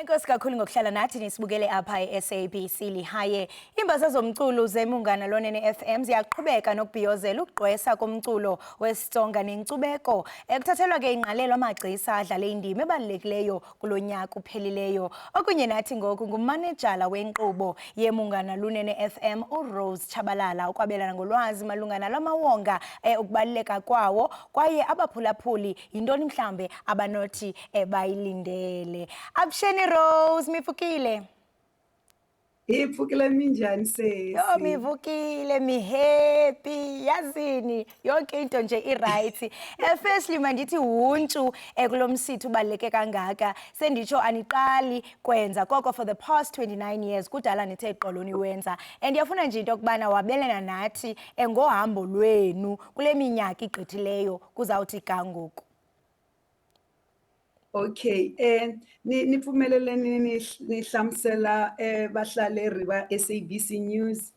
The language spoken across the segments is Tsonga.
Enkosi kakhulu ngokuhlala nathi nisibukele apha e-SABC Lihaye. Iimbasa zomculo zeMunghana Lonene FM ziyaqhubeka nokubhiyozela ukugqwesa komculo wesiTsonga nenkcubeko. Kuthathelwa ke ingqalelo amagcisa adlale indima ebalulekileyo kulo nyaka uphelileyo. Okunye nathi ngoku ngumanejala wenkqubo yeMunghana Lunene FM uRose Tshabalala ukwabelana ngolwazi malunga nala mawonga ukubaluleka kwawo kwaye abaphulaphuli yintoni mhlawumbe abanothi bayilindele. Avuxeni Rose, mi pfukile? Hi pfukile, minjhani sesi? Yo, mivukile, mi happy, yazini yonke into nje i-right. Firstly mandithi huntshu kulo msitho ubaluleke kangaka. Senditsho aniqali kwenza koko for the past 29 years kudala nithe qolo niwenza. And ndiyafuna nje into yokubana wabelana nathi ngohambo lwenu kule minyaka igqithileyo kuzawuthi ga ngoku. Okay, ni pfumeleleni ni hlamusela vahlaleri va SABC News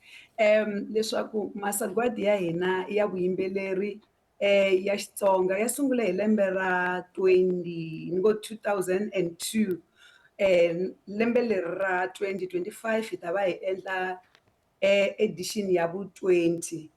leswaku masagwadi ya hina ya vuyimbeleri ya Xitsonga ya sungule hi lembe ra 20 ni ngo 2002. Lembe leri ra 2025 hi ta va hi endla edition ya vu 20.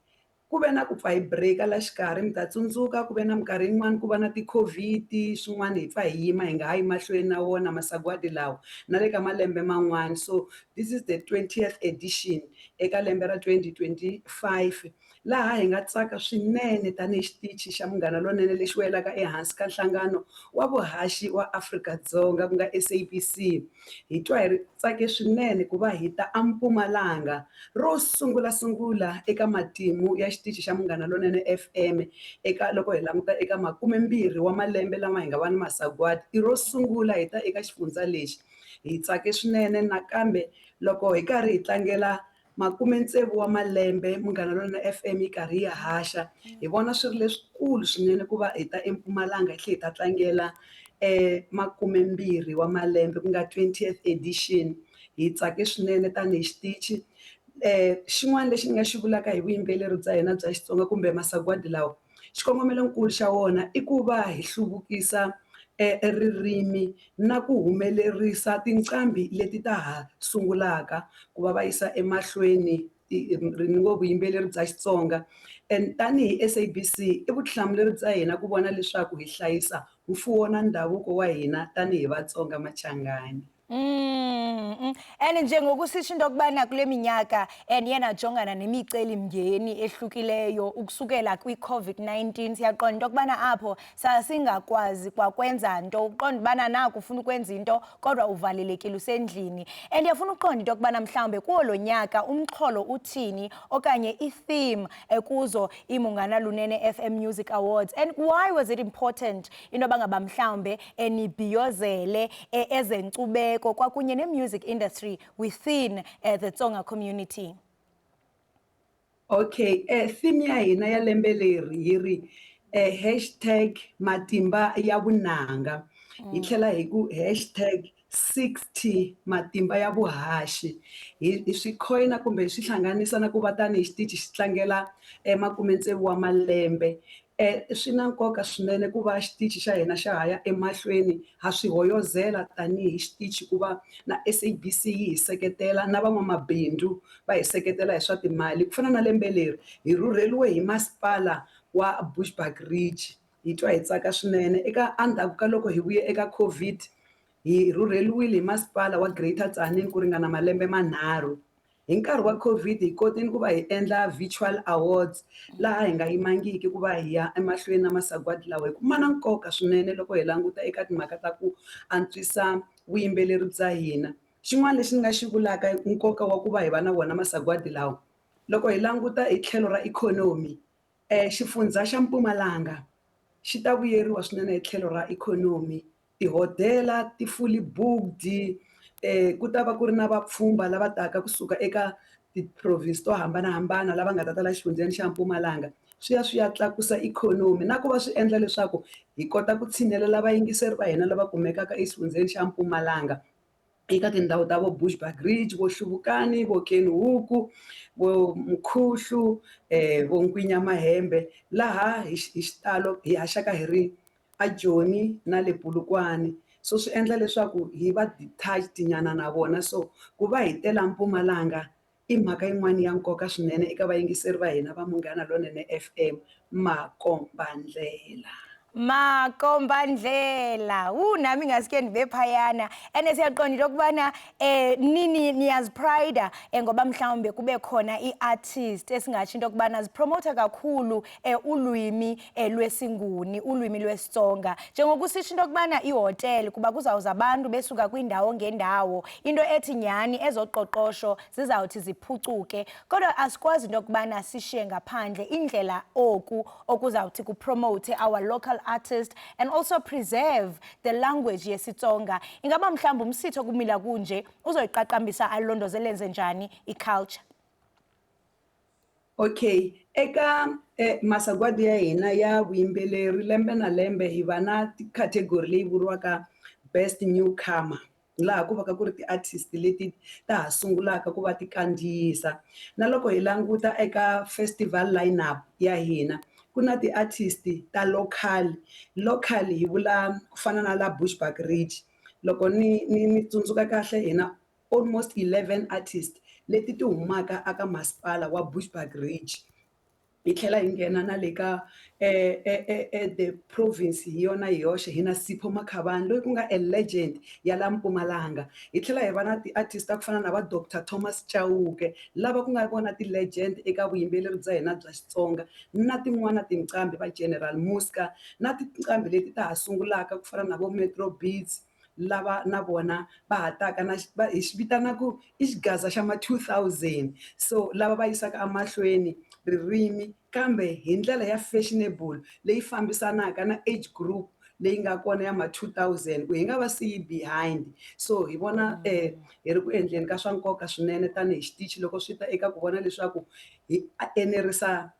Ku ve na ku pfa hi break-a la xikarhi, mi ta tsundzuka ku ve na minkarhi yin'wani ku va na ti-COVID swin'wana hi pfa hi yima hi nga ha yi mahlweni na wona masagwadi lawa na le ka malembe man'wani. So this is the 20th edition eka lembe ra 2025, laha hi nga tsaka swinene tanihi xitichi xa Munghana Lonene lexi welaka ehansi ka nhlangano wa vuhaxi wa Afrika-Dzonga ku nga SABC. Hi twa hi ri tsake swinene ku va hi ta eMpumalanga ro sungula sungula eka matimu ya xitichi xa Munghana Lonene FM eka loko hi languta eka makumembirhi wa malembe lama hi nga va ni masagwadi, i ro sungula hi ta eka xifundza lexi. Hi tsake swinene nakambe loko hi karhi hi tlangela makumetsevu wa malembe Munghana Lonene FM yi karhi yi haxa, hi vona swi ri leswikulu swinene ku va hi ta eMpumalanga hi tlhela hi ta tlangela makumembirhi wa malembe ku nga 20th edition. Hi tsake swinene tanihi xitichi. Xin'wana lexi ni nga xi vulaka hi vuyimbeleri bya hina bya Xitsonga kumbe masagwadi lawa, xikongomelonkulu xa wona i ku va hi hluvukisa ririmi na ku humelerisa tinqambi leti ta ha sungulaka ku va va yisa emahlweni ni ngo vuyimbeleri bya Xitsonga. And tanihi SABC i vutihlamuleri bya hina ku vona leswaku hi hlayisa mfuwo na ndhavuko wa hina tanihi Vatsonga Machangani. And njengokusitsho into yokubana kule minyaka and yena jongana nemicelimngeni ehlukileyo ukusukela kwi-COVID-19, siyaqonda into yokubana apho sasingakwazi kwakwenza nto, uqonda ubana naku ufuna ukwenza into kodwa uvalelekile usendlini. And ndiyafuna uqonda into yokubana mhlawumbe kuwo lo nyaka umxholo uthini okanye i-theme ekuzo iMunghana Lunene FM Music Awards, and why was it important into yoba ngaba mhlawumbe nibhiyozele ezenkcubeko kwakunye ne-music industry within the Tsonga community? Okay, theme ya hina ya lembe leri hi ri #MatimbaYaVunanga. Hi tlhela hi ku #60 matimba ya vuhaxi. Hi swi coin-a kumbe hi swi hlanganisa na ku va tanihi xitichi xi tlangela makumetsevu wa malembe. Swi na nkoka swinene ku va xitichi xa hina xa ha ya emahlweni, ha swi hoyozela tanihi xitichi ku va na SABC yi hi seketela na van'wamabindzu va hi seketela hi swa timali. Ku fana na lembe leri hi rhurheliwe hi masipala wa Bushbuckridge, hi twa hi tsaka swinene. Eka endzhaku ka loko hi vuye eka COVID, hi rhurheliwile hi masipala wa Greater Tzaneen ku ringana malembe manharhu. Hi nkarhi wa COVID hi kotile ku va hi endla virtual awards laha hi nga yimangiki ku va hi ya emahlweni na masagwadi lawa, hi ku ma na nkoka swinene loko hi languta eka timhaka ta ku antswisa vuyimbeleri bya hina. Xin'wana lexi ni nga xi vulaka nkoka wa ku va hi va na wona masagwadi lawa, loko hi languta hi tlhelo ra ikhonomi, xifundza xa Mpumalanga xi ta vuyeriwa swinene hi tlhelo ra ikhonomi. Tihodela ti fully booked, ku ta va ku ri na vapfhumba lava taka kusuka eka ti-province to hambanahambana lava nga ta ta la xifundzeni xa Mpumalanga. Swi ya swi ya tlakusa ikhonomi na ku va swi endla leswaku hi kota ku tshinelela vayingiseri va hina lava kumekaka exifundzeni xa Mpumalanga. Eka tindhawu ta vo Bushbuckridge, vo Hluvukani, vo Kenhuku, vo Mkhuhlu, vo Nkwinyamahembe, laha hi xitalo hi haxaka hi ri a Joni na le Polokwane. So swi endla leswaku hi va detached nyana na vona, so ku va hi tela Mpumalanga i mhaka yin'wani ya nkoka swinene eka vayingiseri va hina va Munghana Lonene FM. Makombandlela. Makombandlela. Wu, nami ngaske ndibe phayana. And siyaqonda into yokubana nini niyaziprida ngoba mhlawumbe kube khona i-artist esingatsho into yokubana zipromota kakhulu ulwimi lwesiNguni, ulwimi lwesiTsonga. Njengokusitsho into yokubana ihotel kuba kuzawuza abantu besuka kwiindawo ngendawo, into ethi nyhani ezoqoqosho zizawuthi ziphucuke. Kodwa asikwazi into yokubana sishiye ngaphandle indlela oku okuzawuthi kupromote our local artist and also preserve the language yesiTsonga. Ingaba mhlawumbi umsitho kumila kunje uzoyiqaqambisa alondozelenze njani i-culture? Okay, eka masagwadi ya hina ya vuyimbeleri lembe na lembe hi va na category leyi vuriwaka best newcomer, laha ku va ka ku ri ti-artist leti ta ha sungulaka ku va ti kandziyisa. Na loko hi languta eka festival lineup ya hina, ku na ti-artist ta local. Local hi vula ku fana na la Bushbuckridge. Loko ni tsundzuka kahle, hi na almost 11 artist leti ti humaka aka masipala wa Bushbuckridge. Hi tlhela hi nghena na le ka the province hi yona hi yoxe, hi na Sipho Makhabane loyi ku nga a legend ya la Mpumalanga. Hi tlhela hi va na ti-artist ta ku fana na va Dr Thomas Chauke, lava ku nga vona ti-legend eka vuyimbeleri bya hina bya Xitsonga, na tin'wana tinqambi va General Muska, na tinqambi leti ta ha sungulaka ku fana na vo Metro Beats, lava na vona va ha taka na hi xi vitana ku i xigaza xa ma 2000. So lava va yisaka emahlweni ririmi kambe hi ndlela ya fashionable leyi fambisanaka na age group leyi nga kona ya ma 2000, ku hi nga va siyi behind. So hi vona hi ri ku endleni ka swa nkoka swinene tanihi xitichi loko swi ta eka ku vona leswaku hi enerisa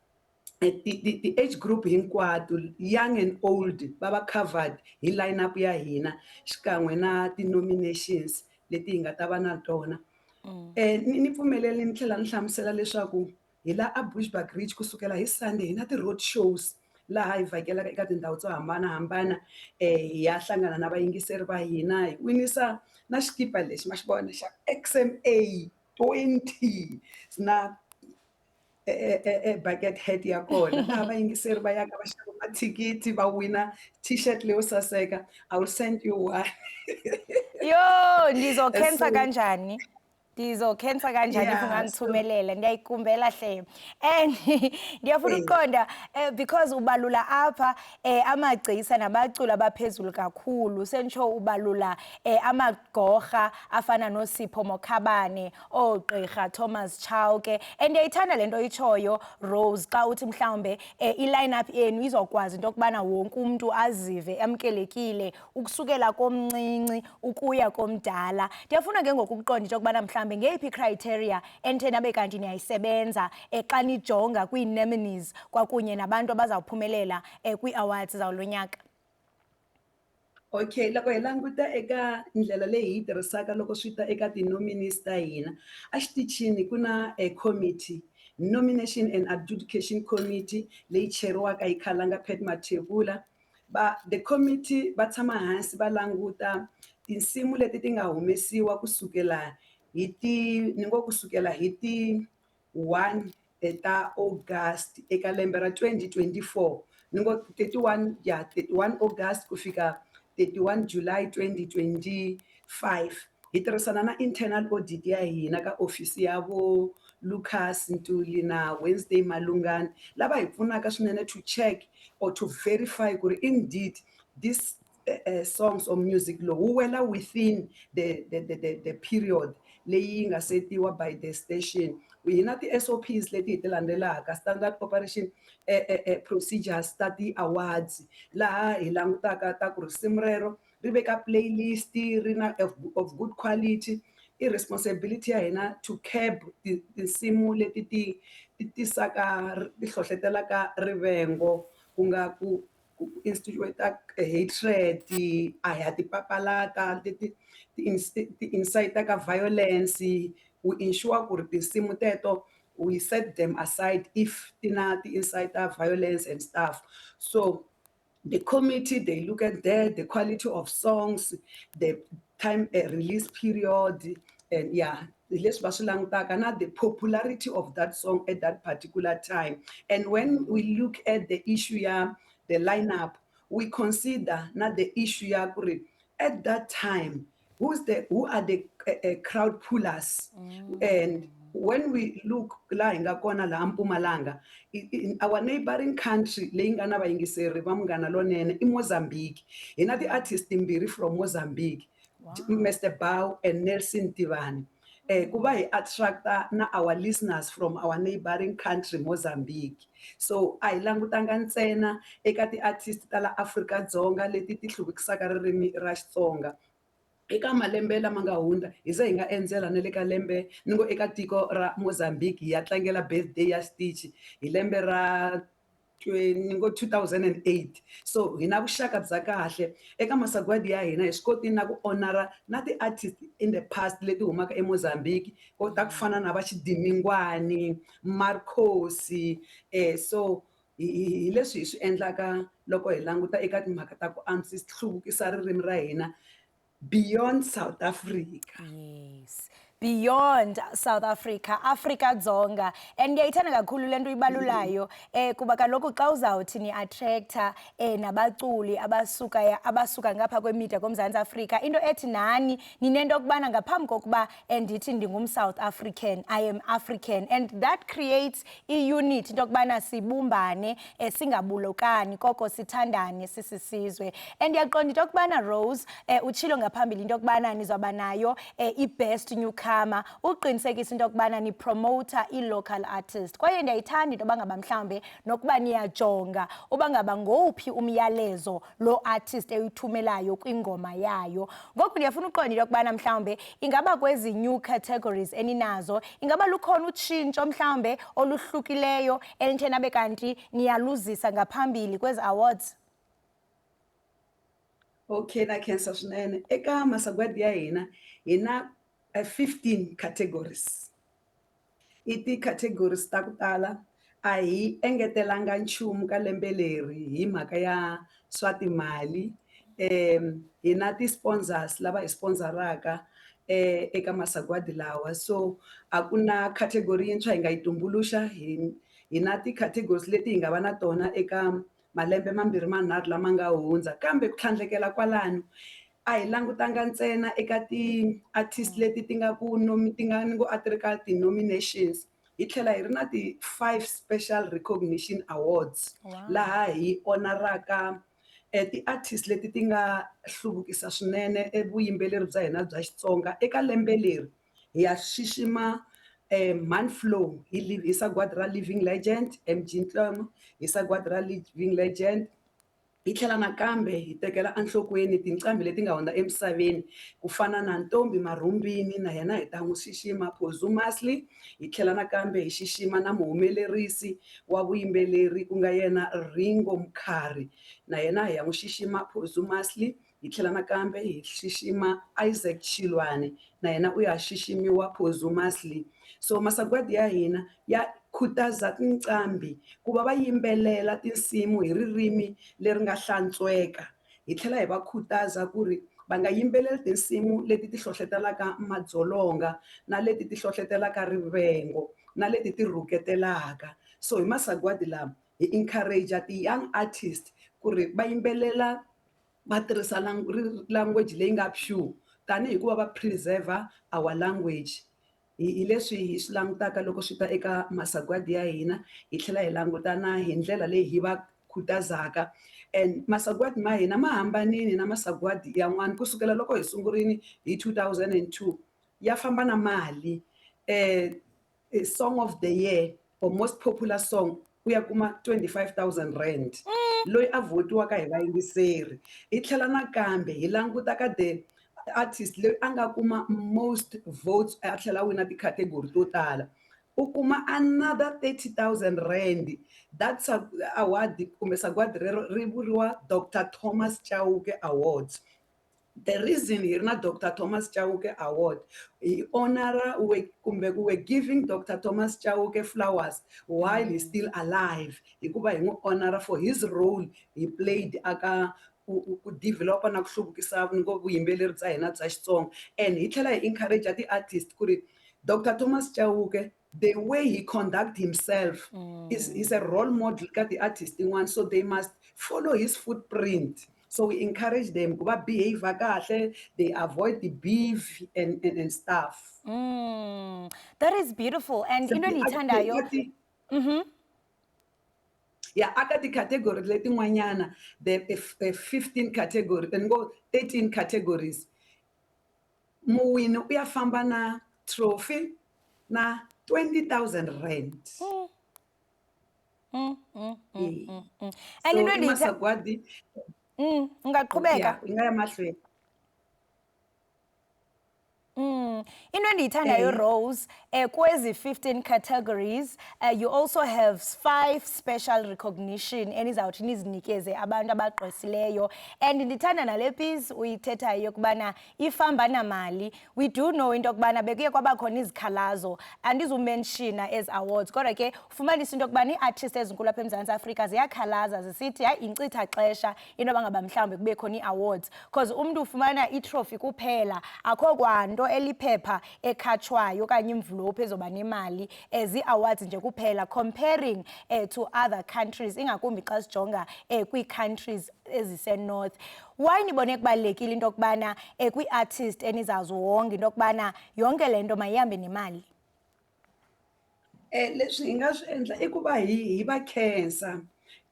ti-age group hinkwato, young and old, va va covered hi line up ya hina xikan'we na ti-nominations leti hi nga ta va na tona. Ni pfumeleli ni tlhela ni hlamusela leswaku hi la a Bushbuckridge kusukela hi Sunday hi na ti-road shows, laha hi vhakelaka eka tindhawu to hambanahambana, hi ya hlangana na vayingiseri va hina, hi winisa na xikipa lexi ma xi vona xa XMA 20 na bucket hat ya kona, laha vayingiseri va yaka va xava mathikithi va wina T-shirt leyo saseka. I will send you one. Yo, ndizokhensa. So Kanjani? Ndizokhensa kanjani if Yeah, so ungangithumelela? Ndiyayikumbela hle. And ndiyafuna ukuqonda because ubalula apha amagcisa nabaculi abaphezulu kakhulu. Sentsho ubalula amagorha afana noSipho Mokhabane, oogqirha Thomas Chauke. And ndiyayithanda le nto itshoyo, Rose, xa uthi mhlawumbe i-line up yenu izokwazi into yokubana wonke umntu azive amkelekile ukusukela komncinci ukuya komdala. Ndiyafuna ke ngoku ukuqonda into yokubana mhlawumbe ngeyiphi criteria enithe nabe kanti niyayisebenza xa nijonga kwii-nominees kwakunye nabantu abazawuphumelela kwii-awards zawulo nyaka. Okay, loko hi languta eka ndlela leyi hi yi tirhisaka loko swi ta eka ti-nominees ta hina, a xitichini ku na a committee, nomination and adjudication committee, leyi cheriwaka hi Khalanga Pat Mathebula. Va the committee va tshama hansi va languta tinsimu leti ti nga humesiwa kusukela hi ti, ni ngo kusukela hi ti 1 ta August eka lembe ra 2024, ni ngo 31 ya 31 August ku fika 31 July 2025. Hi tirhisana na internal audit ya hina ka ofisi ya vo Lucas Ntuli na Wednesday Malungani, lava hi pfunaka swinene to check or to verify ku ri indeed this songs or music lowu wu wela within the period leyi yi nga setiwa by the station. Hi na ti-SOPs leti hi ti landzelaka, standard operation procedures ta ti-awards, laha hi langutaka ta ku risimu rero ri ve ka playlist, ri na of good quality. I responsibility ya hina to curb tinsimu leti ti tisaka, ti hlohletelaka rivengo, ku nga ku ku institute hatred, a ha ti papalata leti ti incitaka violence. We ensure ku ri tinsimu teto we set them aside if ti na ti incite violence and stuff. So the committee, they look at that, the quality of songs, the time, release period, and yeah, leswi va swi langutaka na the popularity of that song at that particular time. And when we look at the issue ya the lineup, we consider na the issue ya ku ri at that time who are the crowd pullers. And when we look laha hi nga kona laha Mpumalanga, in our neighboring country leyi nga na vayingiseri va Munghana Lonene i Mozambique. Hi na ti-artist timbirhi from Mozambique, Mr Bow and Nelson Tivani, ku va hi attracta na our listeners from our neighboring country Mozambique. So a hi langutanga ntsena eka ti-artist ta la Afrika-Dzonga leti ti hluvukisaka ririmi ra Xitsonga. Eka malembe lama nga hundza hi ze hi nga endzela na le ka lembe ni ngo eka tiko ra Mozambique hi ya tlangela birthday ya xitichi hi lembe ra ni ngo 2008. So hi na vuxaka bya kahle eka masagwadi ya hina. Hi swi kotile na ku honora na ti-artist in the past leti humaka eMozambique, ko ta ku fana na va Xidimingwani Marcosi. So hi leswi hi swi endlaka loko hi languta eka timhaka ta ku antswisa hluvukisa ririmi ra hina beyond South Africa. Yes. Beyond South Africa, Africa Dzonga. And ngiyayithanda kakhulu lento ibalulayo kuba kaloku xa uzawuthi ni attracta nabaculi abasuka ngapha kwemida koMzantsi Afrika, into ethi nani ninento okubana ngaphambi kokuba ndithi ndingum South African, I am African, and that creates i-unity, into yokubana sibumbane, singabulokani, koko sithandane sisisizwe. And ndiyaqonda into yokubana Rose, utshilo ngaphambili into yokubana nizawuba nayo i-best newcomer, uqinisekisa into yokubana nipromota i-local artist. Kwaye ndiyayithanda into yoba ngaba mhlawumbe nokuba niyajonga uba ngaba ngowuphi umyalezo lo artist eyithumelayo kwingoma yayo. Ngoku ndiyafuna uqonda into yokubana mhlawumbe ingaba kwezi new categories eninazo, ingaba lukhona utshintsho mhlawumbe oluhlukileyo enithe nabe kanti niyaluzisa ngaphambili kwezi awards? Okay, na khensa swinene. Eka masagwadi ya hina hi na 15 categories. I ti-categories ta ku tala. A hi engetelanga nchumu ka lembe leri hi mhaka ya swa timali. Hi na ti-sponsors lava hi sponsoraka eka masagwadi lawa, so a ku na category yintshwa hi nga yi tumbuluxa. Hi na ti-categories leti hi nga va na tona eka malembe mambirhi manharhu lama nga hundza. Kambe ku tlhandlekela kwalano, a hi langutanga ntsena eka ti-artist leti ti nga ku ti nga ni ngo a ti ri ka ti-nominations. Hi tlhela hi ri na ti-five special recognition awards, laha hi honoraka ti-artist leti ti nga hluvukisa swinene evuyimbeleri bya hina bya Xitsonga. Eka lembe leri hi ya xixima Manflow hi sagwadi ra Living Legend, MG Ntlemo hi sagwadi ra Living Legend. Hi tlhela nakambe hi tekela enhlokweni tinqambi leti nga hundza emisaveni ku fana na Ntombi Marhumbini, na yena hi ta n'wi xixima posthumously. Hi tlhela nakambe hi xixima na muhumelerisi wa vuyimbeleri ku nga yena Ringo Mkhari, na yena hi ya n'wi xixima posthumously. Hi tlhela nakambe hi xixima Isaac Chilwane, na yena u ya xiximiwa posthumously. So masagwadi ya hina ya khutaza tinqambi ku va va yimbelela tinsimu hi ririmi leri nga hlantsweka. Hi tlhela hi va khutaza ku ri va nga yimbeleli tinsimu leti ti hlohlotelaka madzolonga, na leti ti hlohlotelaka rivengo, na leti ti rhuketelaka. So hi masagwadi lama hi encourage ti-young artist ku ri va yimbelela va tirhisa language leyi nga pure, tanihi ku va va preserve our language. Hi leswi hi swi langutaka loko swi ta eka masagwadi ya hina. Hi tlhela hi languta na hi ndlela leyi hi va khutazaka. And masagwadi ma hina ma hambanile na masagwadi yan'wana. Kusukela loko hi sungurile hi 2002, ya famba na mali. Song of the year or most popular song u ya kuma R25 000, loyi a vhotiwaka hi vayingiseri. Hi tlhela nakambe hi languta ka the artist loyi a nga kuma most votes, a tlhela a wina ti-category to tala. U kuma another R30 000. That award kumbe sagwadi rero ri vuriwa Dr Thomas Chauke Awards. The reason hi ri na Dr Thomas Chauke Award, hi honora kumbe we giving Dr Thomas Chauke flowers while he's still alive, hikuva hi n'wi honora for his role he played aka ku developa na ku hluvukisa vuyimbeleri bya hina bya Xitsonga. And hi tlhela hi encourage ti-artist ku ri Dr Thomas Chauke, the way he conduct himself is a role model ka ti-artist tin'wana, so they must follow his footprint. So we encourage them ku va behave kahle, they avoid the beef and stuff. That is beautiful. And So into endiyithandayo Yeah, aka ti-category letin'wanyana, the 15 category and go 13 categories, muwini u ya famba na trophy na R20 000. And So into i endiyitha masagwadi. Ungaqhubeka. Yeah, i nga ya mahlweni. Into endiyithandayo, Rose, kwezi 15 categories, you also have five special recognition enizawuthi nizinikeze abantu abagqwesileyo. And ndithanda nale piece uyithethayo yokubana ifamba namali. We do know into yokubana bekuye kwabakhona izikhalazo, andizumenshina ezi awards, kodwa ke ufumanisa into yokubana ii-artist ezinkulu apha eMzantsi Afrika ziyakhalaza zisithi hayi, inkcitha xesha into yoba ngaba mhlawumbi kube khona ii-awards, because umntu ufumana itrophy kuphela, akho kwanto eliphepha ekhatshwayo okanye imvulophu ezoba nemali, zii-awards nje kuphela, comparing to other countries, ingakumbi xa sijonga kwii-countries ezise-north. Why nibone kubalulekile into yokubana kwii-artist enizaziwonga into yokubana yonke le nto mayihambe nemali? Leswi hi nga swi endla i ku va hi va khensa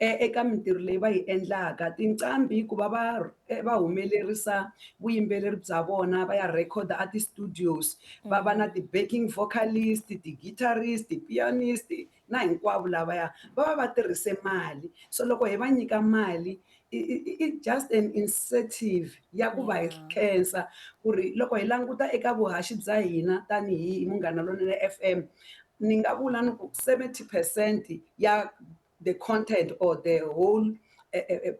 eka mintirho leyi va yi endlaka. Tinqambi ku va va humelerisa vuyimbeleri bya vona, va ya record a ti-studios, va va na ti-backing vocalist, ti-guitarist, ti-pianist na hinkwavo lavaya, va va va tirhise mali. So loko hi va nyika mali, i just an incentive ya ku va hi khensa ku ri loko hi languta eka vuhaxi bya hina tanihi Munghana Lonene FM, ni nga vula ni ku 70% ya the content or the whole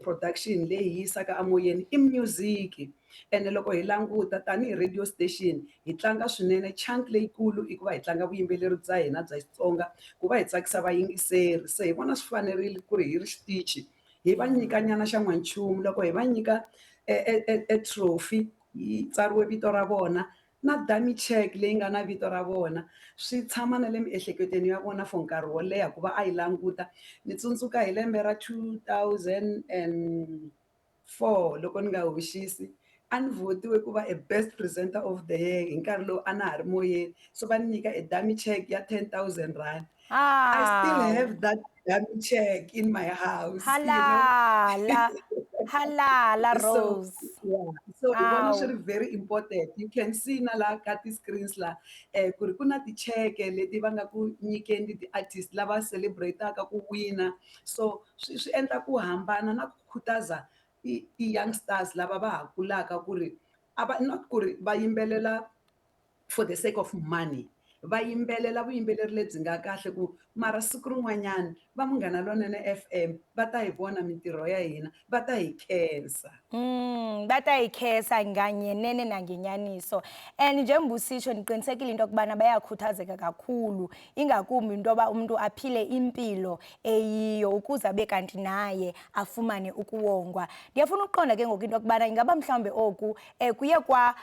production leyi hi yisaka emoyeni i music. Ene loko hi languta tanihi radio station, hi tlanga swinene, chunk leyikulu i ku va hi tlanga vuyimbeleri bya hina bya Xitsonga ku va hi tsakisa vayingiseri. Se hi vona swi fanerile ku ri hi ri xitichi hi va nyika nyana xa n'wanchumu. Loko hi va nyika e trophy yi tsariwe vito ra vona na dummy check leyi nga na vito ra vona, swi tshama na le miehleketweni ya vona for nkarhi wo leha ku va a yi languta. Ni tsundzuka hi lembe ra 2004, loko ni nga hoxisi, a ni votiwe ku va a best presenter of the year. Hi nkarhi lowu a na ha ri moyeni, so va ni nyika a dummy check ya R10 000. I still have that dummy check in my house. Halala, halala. So Rose. Yeah, so hi vona swi Awu. ri very important. You can see na la ka ti-screens la ku ri ku na ticheke leti va nga ku nyikeni ti-artist lava celebrate-aka ku wina. So swi endla ku hambana na ku khutaza ti-youngsters lava va ha kulaka ku ri a va not ku ri va yimbelela for the sake of money, va yimbelela vuyimbeleri lebyi nga kahle ku mara siku rin'wanyana va Munghana Lonene FM va ta hi vona mintirho ya hina, va ta hi khensa. Ba ta hi khensa nganyenene nangenyaniso. And njengoba usitsho, ndiqinisekile into yokubana bayakhuthazeka kakhulu, ingakumbi into yoba umntu aphile impilo eyiyo ukuze abe kanti naye afumane ukuwongwa. Ndiyafuna ukuqonda ke ngoku into yokubana ingaba mhlawumbe oku kuye kwa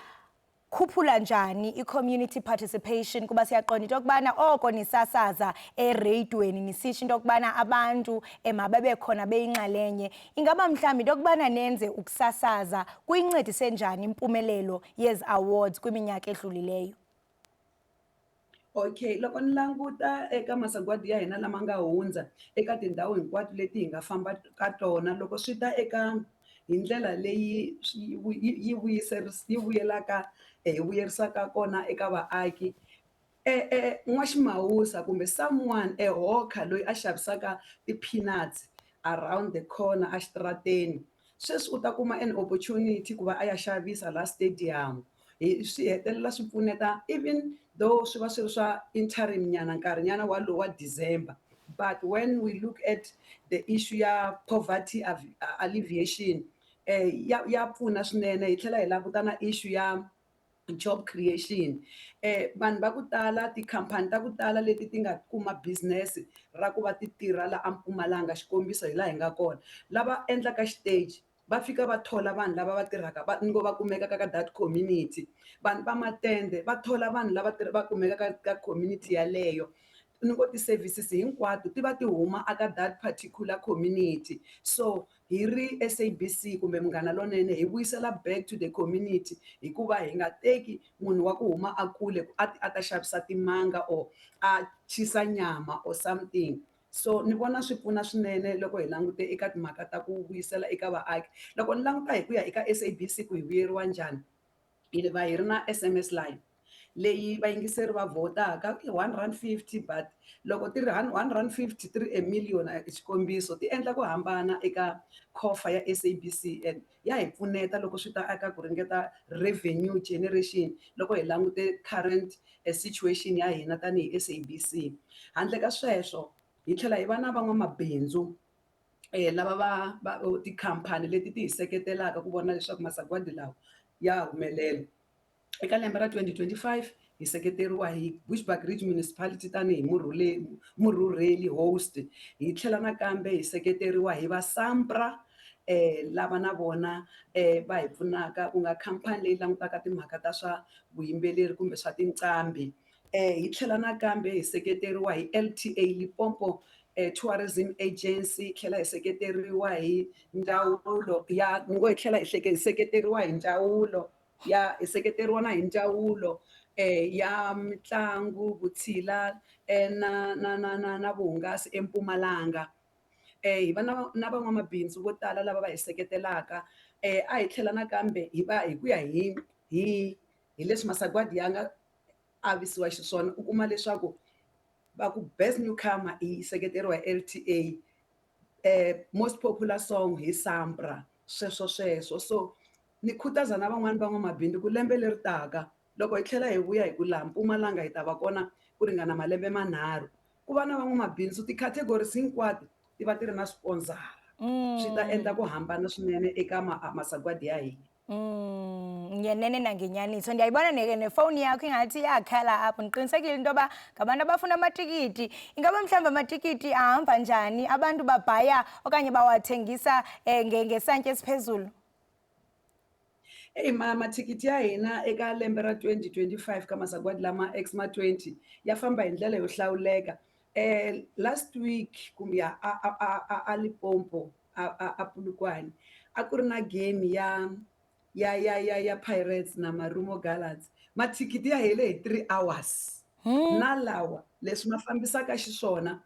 khuphula njani i-community participation, kuba siyaqonda into yokubana oko nisasaza ereyidweni nisitsho into yokubana abantu mababe khona beyinxalenye. Ingaba mhlawumbi into yokubana nenze ukusasaza kuyincedise njani impumelelo yezi awards kwiminyaka edlulileyo? Okay, loko ni languta eka masagwadi ya hina lama nga hundza eka tindhawu hinkwato leti hi nga famba ka tona, loko swi ta eka hi ndlela leyi yi vuyelaka, hi vuyerisaka kona eka vaaki, n'waximawusa kumbe someone, a hawker loyi a xavisaka ti-peanuts around the corner exitarateni, sweswi u ta kuma an opportunity ku va a ya xavisa la stadium. Hi swi hetelela swi pfuneta, even though swi va swi ri swa interim nyana, nkarhinyana walowu wa December, but when we look at the issue ya poverty alleviation, ya pfuna swinene. Hi tlhela hi languta na issue ya job creation. Vanhu va ku tala, tikhampani ta ku tala leti ti nga kuma business ra ku va ti tirha la a Mpumalanga, xikombiso hi laha hi nga kona, lava endlaka xiteji va fika va thola vanhu lava va tirhaka, va ngo va kumekaka ka that community. Vanhu va matende va thola vanhu lava va kumekaka ka community yaleyo. Ni ngo ti-services hinkwato ti va ti huma aka that particular community. So hi ri SABC kumbe Munghana Lonene, hi vuyisela back to the community, hikuva hi nga teki munhu wa ku huma a kule ku a ta xavisa timanga or a chisa nyama or something. So ni vona swi pfuna swinene loko hi langute eka timhaka ta ku vuyisela eka vaaki. Loko ni languta hi ku ya eka SABC ku hi vuyeriwa njhani, hi va hi ri na SMS line leyi vayingiseri va vhotaka, i R1.50, but loko ti ri R1.50, ti ri a million, xikombiso, ti endla ku hambana eka cofa ya SABC, and ya hi pfuneta loko swi ta eka ku ringeta revenue generation loko hi langute current situation ya hina tanihi SABC. Handle ka sweswo, hi tlhela hi va na van'wamabindzu, lava va tikhampani leti ti hi seketelaka ku vona leswaku masagwadi lawa ya humelela. Eka lembe ra 2025 hi seketeriwa hi Bushbuckridge Municipality tanihi murhurheli, host. Hi tlhela nakambe hi seketeriwa hi va SAMPRA, lava na vona va hi pfunaka, ku nga khampani leyi langutaka timhaka ta swa vuyimbeleri kumbe swa tinqambi. Hi tlhela nakambe hi seketeriwa hi LTA, Limpopo Tourism Agency. Hi tlhela hi seketeriwa hi ndzawulo ya ni ngo hi tlhela hi seketeriwa hi ndzawulo ya hi seketeriwa na hi ndzawulo ya mitlangu, vutshila na vuhungasi eMpumalanga. Hi va na van'wamabindzu vo tala lava va hi seketelaka. A hi tlhela nakambe hi va hi ku ya hi leswi masagwadi ya nga avisiwa xiswona, u kuma leswaku va ku best newcomer yi seketeriwa hi LTA, most popular song hi SAMPRA, sweswo sweswo. So ni khutaza na van'wani van'wamabindzu ku lembe leri taka loko hi tlhela hi vuya, hi ku laha Mpumalanga hi ta va kona ku ringana malembe manharhu, ku va na van'wamabindzu, ti-categories hinkwato ti va ti ri na sponsor, swi ta endla ku hambana swinene eka masagwadi ya hina. Ngenene nangenyaniso, ndiyayibona nefowuni yakho ingathi iyakhala apho. Ndiqinisekile into yoba ngabantu abafuna amatikiti. Ingaba mhlawumbi amatikiti ahamba njani? Abantu babhaya okanye bawathengisa ngesantya esiphezulu? Eyi, mathikithi ya hina eka lembe ra 2025 ka masagwadi lama Exma 20 ya famba hi ndlela yo hlawuleka. Last week kumbe ya a Limpopo, a Polokwane, a ku ri na game ya Pirates na Marumo Gallants. Mathikithi ya hele hi 3 hours. Na lawa leswi ma fambisaka xiswona,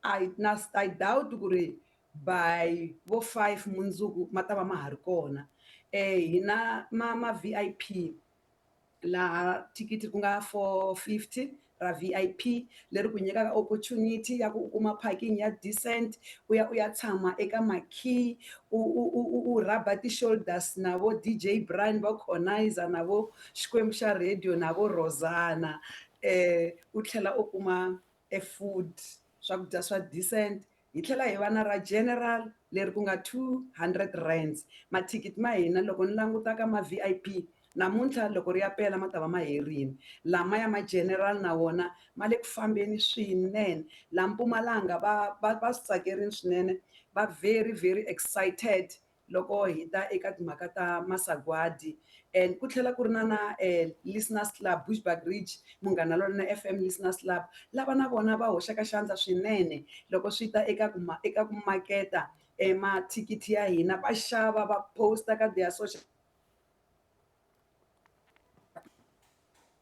I doubt ku ri by vo 5 mundzuku ma ta va ma ha ri kona. Hina ma VIP, laha thikithi ku nga 450 ra VIP, leri ku nyikaka opportunity ya ku u kuma parking ya decent, u ya u ya tshama eka marquee, u rhaba ti-shoulders na vo DJ Brian va Conizer, na vo Xikwembu xa Radio, na vo Rosanna, u tlhela u kuma e food, swakudya swa decent. Hi tlhela hi va na ra general leri ku nga R200. Mathikithi ma hina, loko ni languta ka ma VIP namuntlha, loko ri ya pela ma ta va ma herini. Lama ya ma general na wona ma le ku fambeni swinene. La Mpumalanga va swi tsakerini swinene, va very very excited loko hi ta eka timhaka ta masagwadi. And ku tlhela ku ri na Listeners Club, Bushbuckridge Munghana Lonene FM Listeners Club, lava na vona va hoxaka xandla swinene loko swi ta eka ku maketa mathikithi ya hina. Va xava, va posta ka their social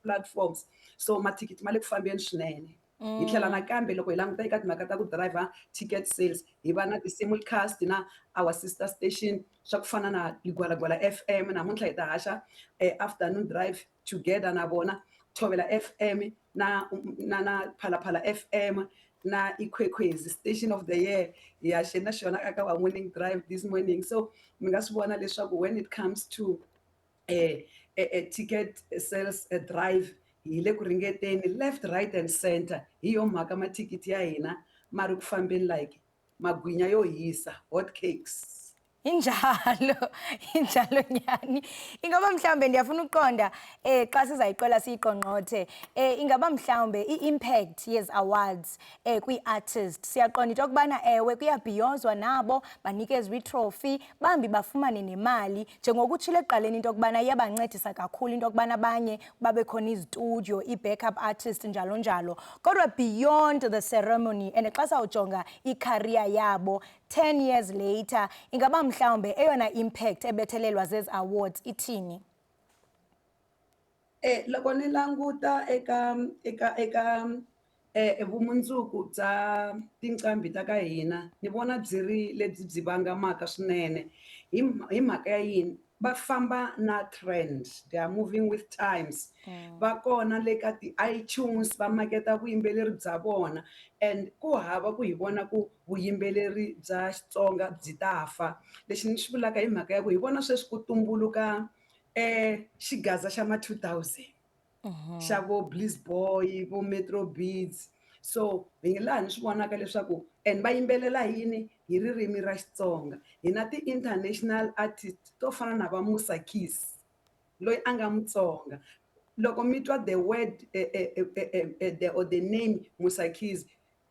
platforms. So mathikithi ma le ku fambeni swinene. Hi tlhela nakambe, loko hi languta eka timhaka ta ku driver ticket sales, hi va na ti-simulcast na our sister station swa ku fana na Ligwalagwala FM. Namuntlha hi ta haxa afternoon drive together na vona, Thobela FM na Phalaphala FM, na Ikwekwezi Station of the Year, hi haxe na xona aka wa morning drive this morning. So mi nga swi vona leswaku when it comes to eh Ticket sales drive hi le ku ringeteni left, right and center. Hi yo mhaka mathikithi ya hina ma ri ku fambeni like magwinya yo hisa, hot cakes. Injalo, injalo nyani. Ingaba mhlawumbe ndiyafuna ukuqonda xa sizayiqola siyiqongqothe, ingaba mhlawumbe i-impact yezi awards kwii-artist, siyaqonda into yokubana ewe kuyabhiyozwa nabo banikezwe itrophy, bambi bafumane nemali njengokutshilo ekuqaleni into yokubana iyabancedisa kakhulu into yokubana abanye babe khona izitudio, ii-backup artist, njalo njalo. Kodwa beyond the ceremony and xa sawujonga i-career yabo 10 years later, ingaba mhlawumbe eyona impact ebethelelwa zezi awards ithini? Loko ni languta eka vumundzuku bya tinqambi ta ka hina, ni vona byi ri lebyi byi vangamaka swinene. Hi mhaka ya yini? Va famba na trend, they are moving with times. Va kona le ka ti-iTunes, va maketa vuyimbeleri bya vona and ku hava ku hi vona ku vuyimbeleri bya Xitsonga byi ta fa. Lexi ni xi vulaka hi mhaka ya ku hi vona sweswi ku tumbuluka xigaza xa ma 2000 xa vo Bliss Boy, vo Metro Beats. So hi laha ni swi vonaka leswaku and va yimbelela yini? Hi ririmi ra Xitsonga. Hi na ti-international artist to fana na va Musa Keys, loyi a nga Mutsonga. Loko mi twa the word the or the name Musa Keys,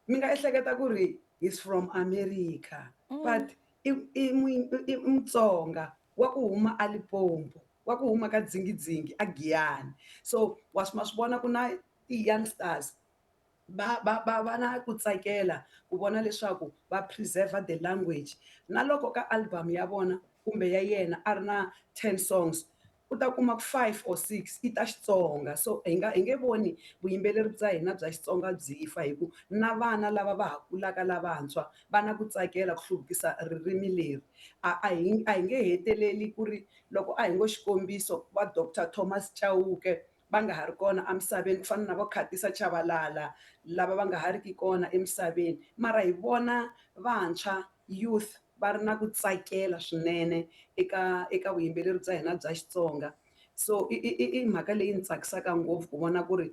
mi nga ehleketa ku ri he's from America, but i Mutsonga wa ku huma a Limpopo, wa ku huma ka Dzingidzingi a Giyani. So wa ma swi vona ku na ti-youngsters va na ku tsakela ku vona leswaku va preserve the language. Na loko ka album ya vona kumbe ya yena a ri na 10 songs, u ta kuma ku 5 or 6 i ta Xitsonga. So hi nge voni vuyimbeleri bya hina bya Xitsonga byi fa, hi ku na vana lava va ha kulaka lavantshwa va na ku tsakela ku hluvukisa ririmi leri. A hi nge heteleli ku ri loko a hi ngo xikombiso va Dr Thomas Chauke va nga ha ri kona emisaveni, ku fana na vo Khatisa Chabalala lava va nga ha ri ki kona emisaveni, mara hi vona vantshwa, youth, va ri na ku tsakela swinene eka vuyimbeleri bya hina bya Xitsonga. So i mhaka leyi ni tsakisaka ngopfu ku vona ku ri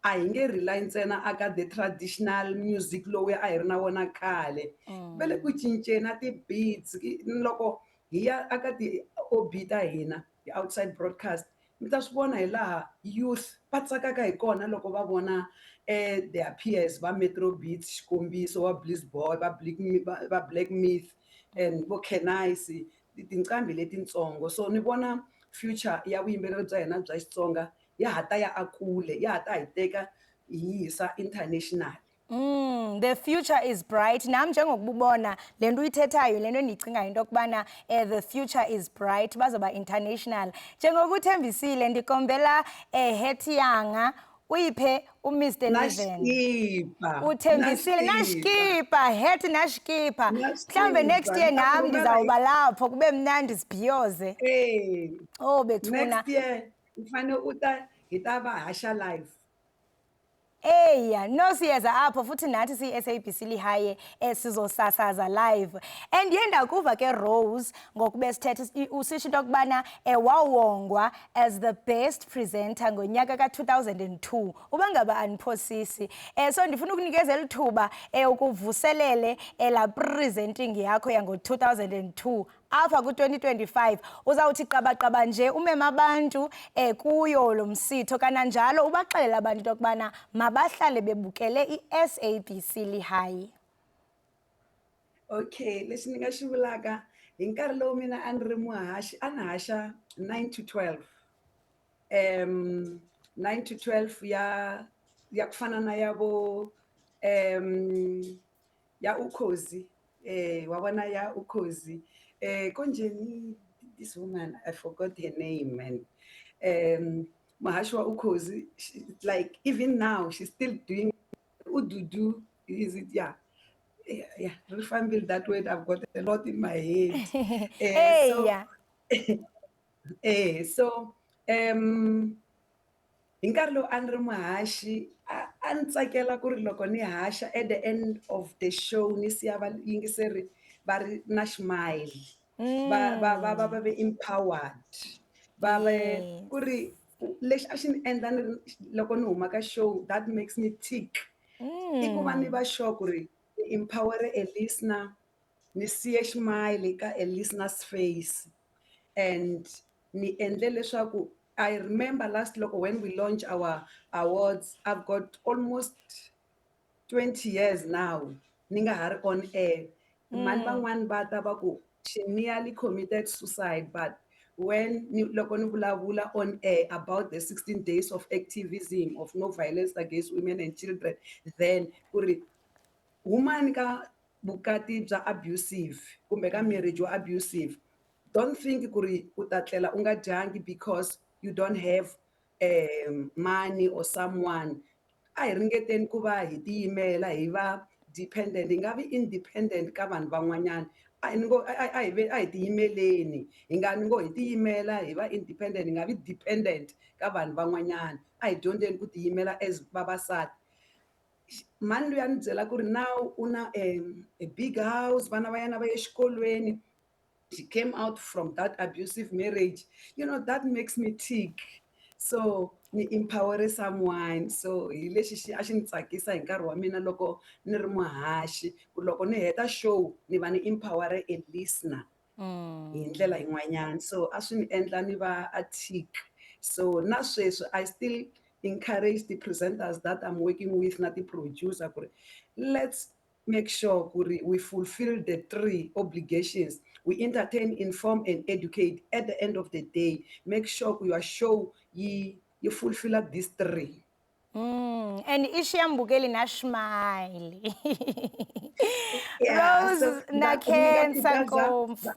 a hi nge rely ntsena aka the traditional music lowuya a hi ri na wona khale. Va le ku cinceni na ti-beats. Loko hi ya aka ti-OB ta hina, ti-outside broadcast, mi ta swi vona hi laha youth va tsakaka hi kona loko va vona their peers va Metro Beats, xikombiso, va Bliss Boy, va Black Myth and vo Canice, tinqambi letitsongo. So ni vona future ya vuyimbeleri bya hina bya Xitsonga ya ha ta ya a kule, ya ha ta hi teka hi yisa international. The future is bright. Nam njengokububona le nto uyithethayo, le nto endiyicingayo into yokubana the future is bright, bazoba international. Njengokuthembisile, ndikombela hat yanga uyiphe uMr Leven. Naxikipa. Uthembisile naxikipa, hat naxikipa. Mhlawumbe next year nam ndizawuba lapho kube mnandi sibhiyoze. Oh bethuna. Next year u fanele u ta, hi ta va haxa live. Eya, no, siyeza apho futhi nathi siyi-SABC Lehae, sizosasaza live. And ndiye ndakuva ke Rose ngokube sithetha usitsho into yokubana wawongwa as the best presenter ngonyaka ka-2002, uba ngaba andiphosisi. So ndifuna ukunikeza eli thuba ukuvuselele laa presenting yakho yango-2002 apha ku-2025. Uzawuthi qabaqaba nje umema abantu kuyo lo msitho, kananjalo ubaxelela abantu into yokubana mabahlale bebukele i-SABC Lehae. Okay, lexi ni nga xi vulaka hi nkarhi lowu mina a ni ri muhaxi, a ni haxa 9 to 12. 9 to 12 ya ku fana na ya vo ya Ukhozi, wa vona ya Ukhozi, konjeni this woman, I forgot her name, man. Muhaxi wa Ukhozi, she, like even now she's still doing ududu, is it? Yeah. Yeah, ri fambile that word. I've got a lot in my head. So, Eya. So hi nkarhi lowu a ni ri muhaxi, a ni tsakela ku ri loko ni haxa, at the end of the show ni siya vayingiseri va ri na ximile, va ve empowered. Va ve ku ri lexi a xi ni endla ni ri loko ni huma ka show that makes me tick, i ku va ni va sure ku ri ni empower a listener, ni siye ximile ka a listener's face, and ni endle leswaku I remember last loko when we launch our awards, I've got almost 20 years now ni nga ha ri on air. Mhani van'wani va ta va ku she nearly committed suicide, but when ni loko ni vulavula on air about the 16 days of activism of no violence against women and children, then ku ri humani ka vukati bya abusive kumbe ka marriage wa abusive, don't think ku ri u ta tlela u nga dyangi because you don't have money or someone. A hi ringeteni ku va hi tiyimela, hi va dependent, hi nga vi independent ka vanhu van'wanyana. A ni ngo a hi ve a hi tiyimeleni, hi nga ni ngo hi tiyimela hi va independent, hi nga vi dependent ka vanhu van'wanyana. A hi dyondzeni ku tiyimela as vavasati. Mhani luya ni byela ku ri now u na a big house, vana va yena va ye xikolweni. She came out from that abusive marriage. That makes me tick. So ni empower someone. So hi lexi xi a xi ni tsakisa hi nkarhi wa mina loko ni ri muhaxi, ku loko ni heta show ni va ni empower a listener hi ndlela yin'wanyana. So a swi ni endla ni va a tick. So na sweswi I still encourage the presenters that I'm working with na ti-producer ku ri let's make sure ku ri we fulfill the three obligations. We entertain, inform and educate. At the end of the day, make sure ku your show yi fulfill these three. And ishiya mbukeli na smile. Yeah, so Rose na ni nga khensa khutaza ngopfu.